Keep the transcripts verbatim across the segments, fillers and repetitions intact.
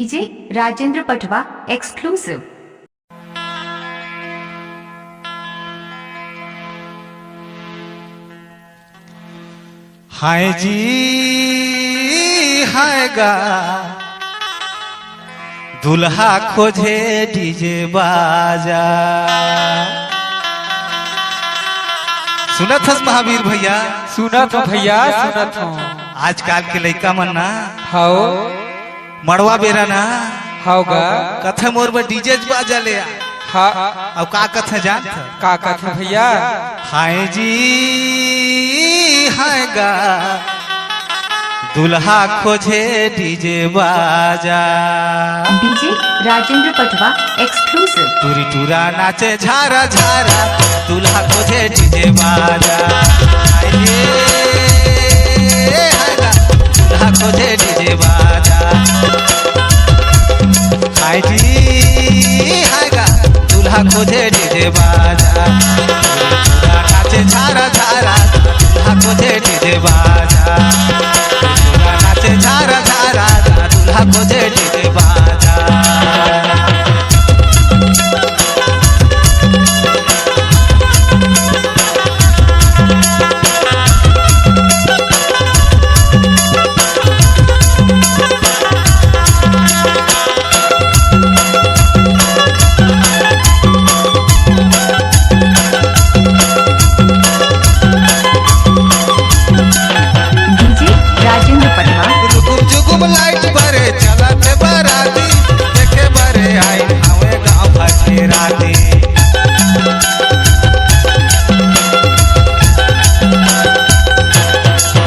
DJ Rajendra पटवा exclusive। हाय जी, हाय गा, दूल्हा खोजे डीजे बाजा। सुनत हस महावीर भैया? सुनत हूँ भैया, सुनत हूँ। आजकल के लइका मन ना, हव। मड़वा बेरा ना, हव गा। कथे मोर बर डीजे बाजा ले आ। हाँ। अउ का कथे जानत? का कथे भैया? हाय जी, हाय गा, दूल्हा खोजे डीजे बाजा। डीजे राजेंद्र पटवा exclusive। टूरी टूरा नाचे झारा झारा, दूल्हा खोजे डीजे बाजा। हाय रे, हाय गा, दूल्हा खोजे डीजे बाजा। हाय जी, हाय गा, दूल्हा खोजे डीजे बाजा। दूल्हा नाचे झारा झारा, दूल्हा खोजे डीजे बाजा। दूल्हा नाचे झारा झारा, दूल्हा खोजे डीजे बाजा। डीजे राजेंद्र पटवा। रुकुम जुगुम लाइट बरे चलत बराती, देखे बरे आई हवे गाँव भर के राती।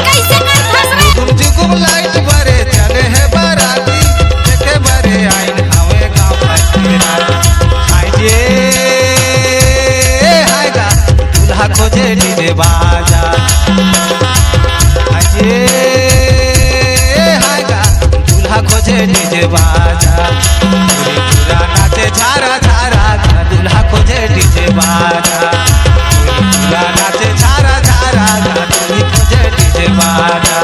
कैसे करथस रे? रुकुम जुगुम लाइट बरे चले हे बराती, देखे बरे आई हवे गाँव भर के राती। हाय जे, हाय गा, दूल्हा खोजे डीजे बाजा। हाय जे, हाय गा, दूल्हा खोजे डीजे बाजा। टूरी टूरा नाचे झारा झारा, दूल्हा खोजे डीजे बाजा। टूरी टूरा नाचे झारा झारा, दूल्हा खोजे डीजे बाजा।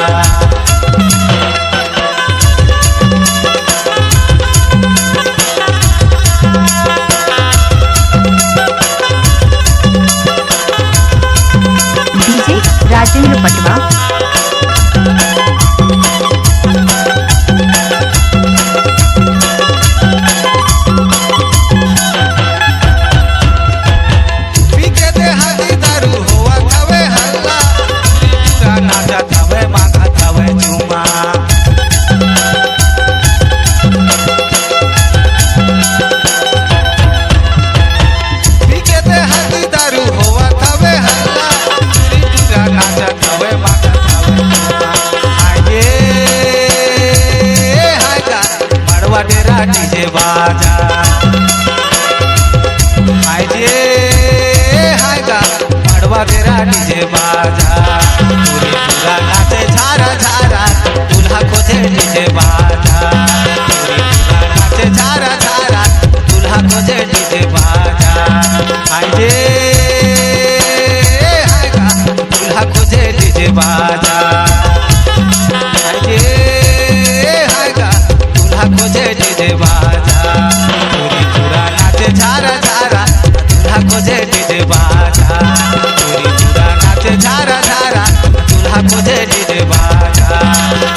डीजे राजेंद्र पटवा। पी के देहाती दारू होवत हवे हल्ला, पूरा नाचत हवे, मांगत हवे चुम्मा। पी के देहाती दारू होवत हवे हल्ला, पूरा नाचत हवे, मांगत हवे चुम्मा। हाय रे, हाय गा, मड़वा डेरा डीजे बाजा। हाय जे, हाय गा, मड़वा डेरा डीजे बाजा। टूरी टूरा नाचे झारा झारा, दूल्हा खोजे डीजे बाजा। टूरी टूरा नाचे झारा झारा, दूल्हा खोजे डीजे बाजा। हाय जे, हाय गा, दूल्हा खोजे डीजे बाजा। हाय रे, हाय गा, दूल्हा खोजे डीजे बाजा। टूरी टूरा नाचे झारा झारा, दूल्हा खोजे डीजे बाजा। टूरी टूरा नाचे झारा झारा, दूल्हा खोजे डीजे बाजा।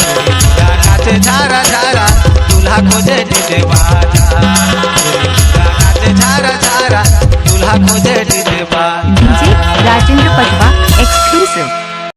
टूरी टूरा नाचे झारा झारा, दूल्हा खोजे डीजे बाजा। टूरी टूरा नाचे झारा झारा, दूल्हा खोजे डीजे बाजा। डीजे राजेंद्र पटवा